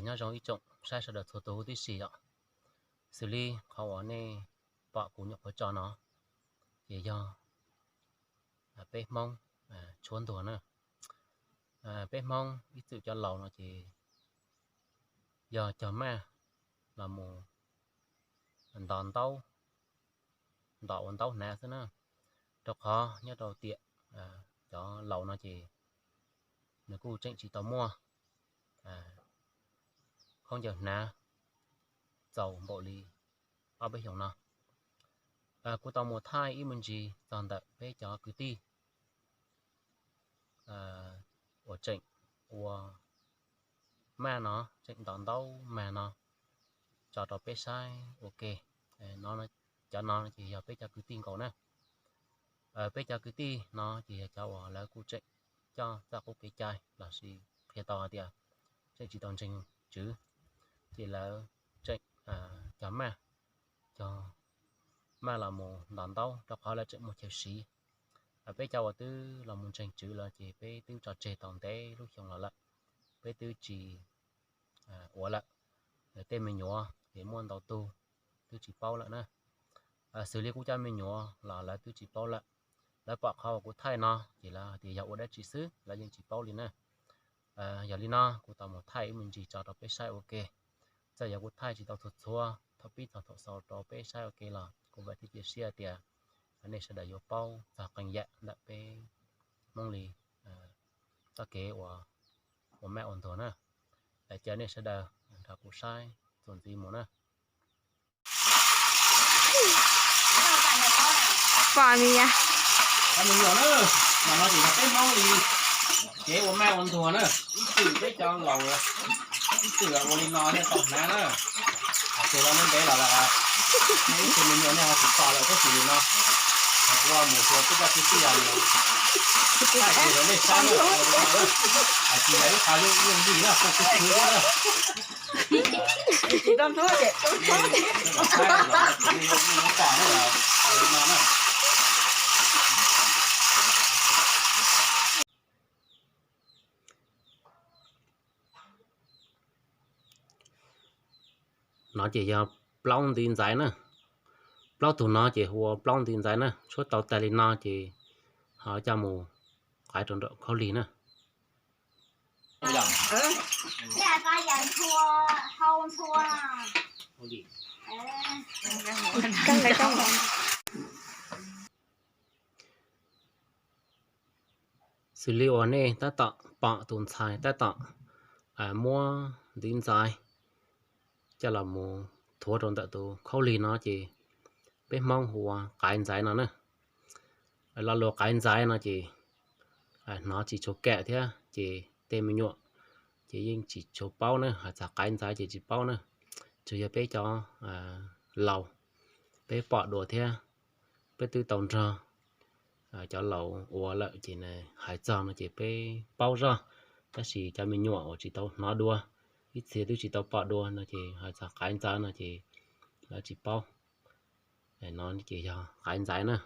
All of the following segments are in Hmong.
Nyob zoo ib tsoom saib sawv daws txhua tus huv tib si os. Xws li qhov uas nej pom kuv nyuam qhuav tso no ces yog peb Hmoob tshuab ntuag na. Peb Hmoob ib txwm cov laus no ces yog cog maj los mus ntos ntaub, ntos ua ntaub hnav xwb na. Rau qhov nyob rau tiam cov laus no ces nws kuj tseem tsis tau muaj khaub ncaws hnav txaus npaum li ob peb xyoos no. Kuv tau mus thaij ib me ntsis txog ntawm peb cov kwv tij uas tseem ua maj no, tseem ntos ntaub mag no tso rau peb saib ua ke. Cov no ces yog peb cov kwv tij nkaus na. Peb cov kwv tij no ces yog cov uas lawv kuj tseem coj txoj qub kev cai lossis qhia tau hais tias tseem tsis tau ntseeg Tswv, ces lawv tseem cog maj, cog maj los mus ntos ntaub rau qhov lawv tseem muaj chaw siv. Peb cov uas twb los mus ntseeg Tswv lawm ces peb twb tso tseg tau ntev lub xyoo los lawm, peb twb tsis ua lawm. Tej me nyuam ces muaj ntau tug twb tsis paub lawm na. Xws li kuv cov me nyuam los lawv twb tsis paub lawm. Lawv pom qhov uas kuv thaij no ces lawv tias yog ua dab tsi xwb, lawv yeej tsis paub li na. Yog li no kuv tau mus thaij ib me ntsis tso rau peb saib ua ke. Txawm yog kuv thaij tsis tau txhua txhua thaum pib txog thaum xaus rau peb saib ua ke los kuv vam thiab cia siab tias nej sawv daws yuav paub txog qee yam ntawm peb Hmoob li txoj kev ua maj ua ntuag na. Cia nej sawv daws nrog kuv saib txuas ntxiv mus na. Pom me nyuam na, mas no ces yog peb Hmoob li kev ua maj ua ntuag na. Ib txwm peb cov laus ib txwm ua li no nej tau hnav na. Hais tias los ntev los lawm, ib txwm me nyuam nej ho tsis pom lawm tab sis nim no kuv mus xyuas peb cov kwv tij os, thaij kuv rau nej saib na, ua li no na. Hais tias yog ib qho yooj yim na, kuj khwv khwv thiab na. No ces yog plaub ntiv ntxaiv na. Plaub tug no ces hu ua plaub ntiv ntxaiv na. Tshuab tau tag li no ces ho coj mus qaiv rau nram khaub lig na. Xws li uas nej tab tom pom tus ntxhais tab tom muab ntiv ntxaiv coj los mus thuav rau ntawm tus khaub lig no ces peb Hmoob hu ua qaiv ntxaiv no na. Lo lus qaiv ntxaiv no ces hnov tsis tshua kam thiab ces tej me nyuam ces yeej tsis tshua paub na, hais txog qaiv ntxaiv ces tsis paub na. Tsuas yog peb cov laus peb pom dua thiab peb twb tau nrog cov laus ua lawm ces hais txog no ces peb paub zog, tab sis cov me nyuam uas tsis tau hnov dua, ib txhia twb tsis tau pom dua no ces hais txog qaiv ntxaiv no ces lawv tsis paub. No ces yog qaiv ntxaiv na.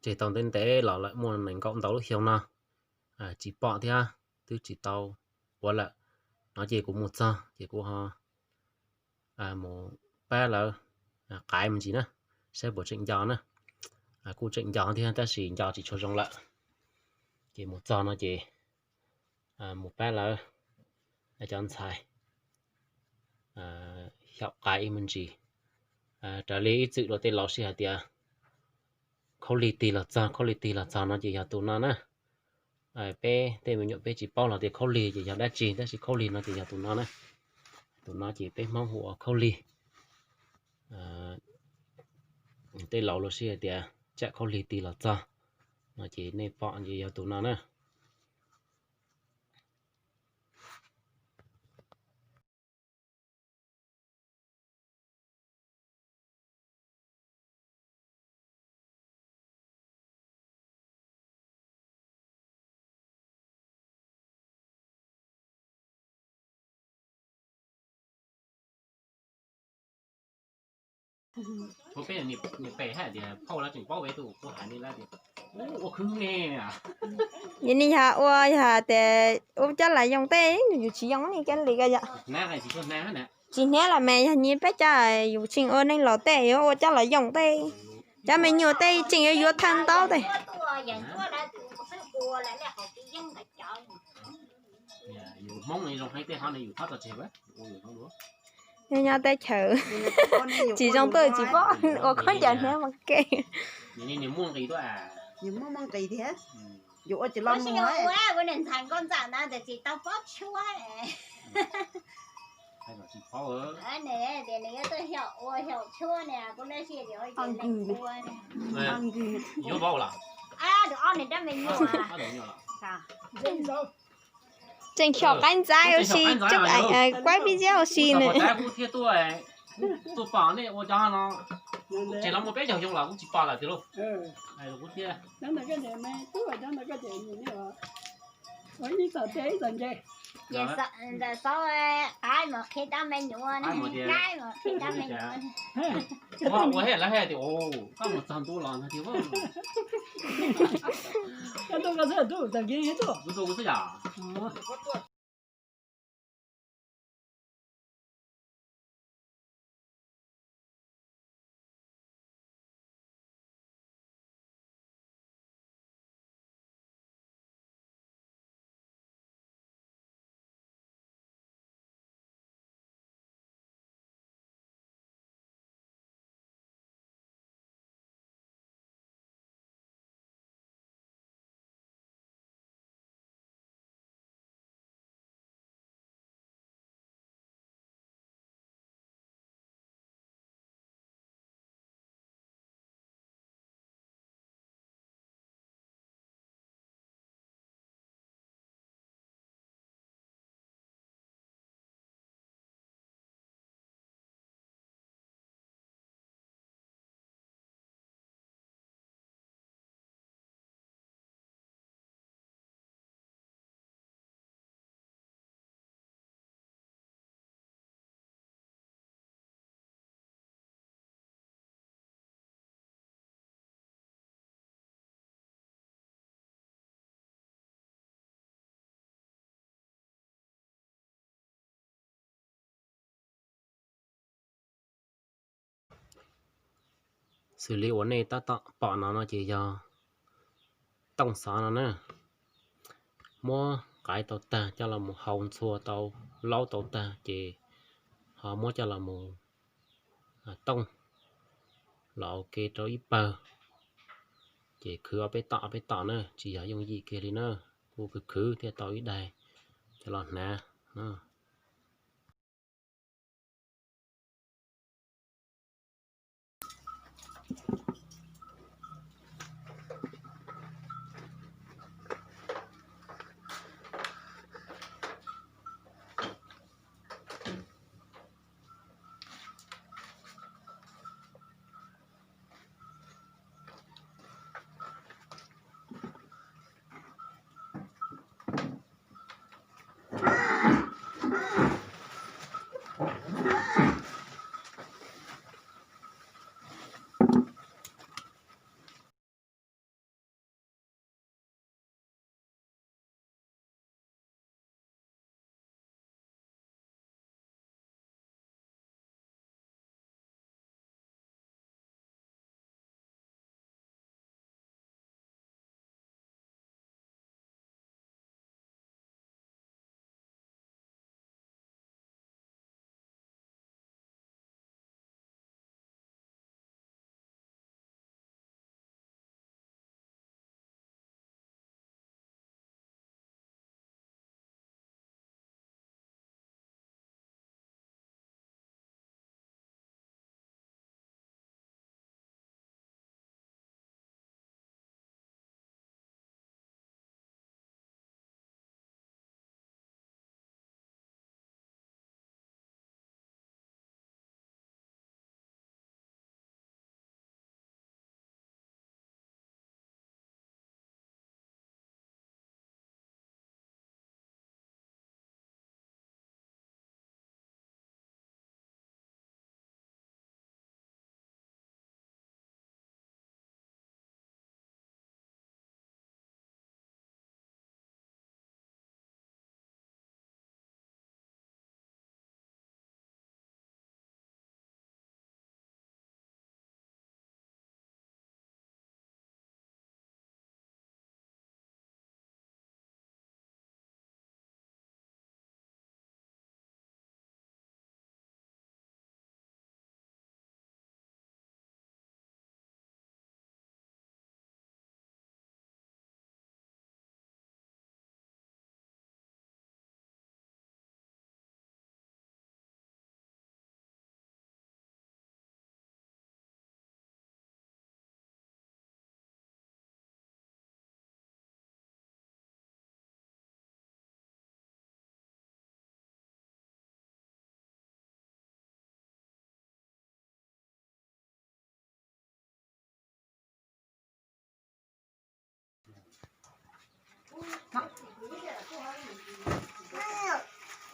Tseg tau ntev ntev los lawm, muaj nees nkaum ntau lub xyoo no tsis pom thiab twb tsis tau ua lawm. No ces kuv mus txog ces kuv ho mus pab lawv qaiv me ntsis na, saib puas tseem nco na. Kuj tseem nco thiab tab sis nco tsis tshua zoo lawm. Ces mus txog no ces mus pab lawv cov ntxhais xyaum qaiv ib me ntsis, Raws li ib txwm luag tej laus sib hais tias khaub lig tig los txog, khaub lig tig los txog no ces yog tus no na. Peb tej me nyuam peb tsis paub los tias khaub lig ces yog dab tsi, tab sis khaub lig no ces yog tus no na. Tus no ces peb Hmoob hu ua khaub lig. Tej laus luag sib hais tias tsam khaub lig tig los txog no ces nej pom ces yog tus no na. Peb niam pem hais tias phauj lawv tseem paub peb tus kuj hais li lawm tias ua khwv ne. Yog li yog ua yog tias ua coj los yoo tej, yus tsis yoo li coj li ko yom. Tsis hniab los mas yog nyi peb coj yus tseem ua neej los tej yuav ua coj los yoo tej, cov me nyuam tej tseem yuav yuav thaj ntaub tej. Nyob nyob teb chaws tsis zoo tuaj tsis pom, ua khaub ncaws hniab mas ke. Tseem xyaum qaib ntxaiv ua si, tseem kuaib pib ziab ua si nws. Xws li uas nej tab tom pom no no ces yog tooj xov no na. Muab qaiv tau tag coj los mus hau ntxhua tau, laub tau tag ces ho muab coj los mus tooj los ua ke rau ib pawg. Ces khwv ob peb tom ob peb tom na, tsis yog yooj yim kiag li na. Kuj khwv khwv thiaj tau ib daig coj los hnav.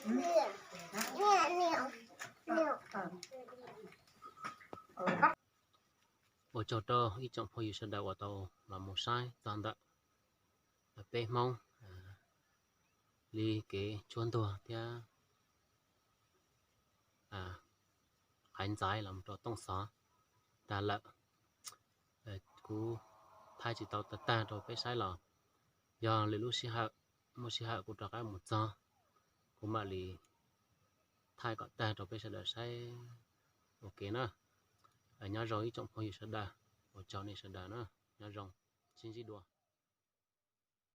Ua tsaug rau ib tsoom phooj ywg sawv daws uas tau los mus saib txog ntawm peb Hmoob li kev tshuab ntuag thiab qaiv ntxaiv los rau Tooj Xov tag lawm. Kuv thaij tsis tau tag tag rau peb saib los yog lwm lub sij hawm, muaj sij hawm kuv rov qab mus txog, kuv mam li thaij kom tag rau peb sawv daws saib ua ke na. Nyob zoo ib tsoom phooj ywg sawv daws, ua tsaug nej sawv daws na, nyob zoo, sib ntsib dua.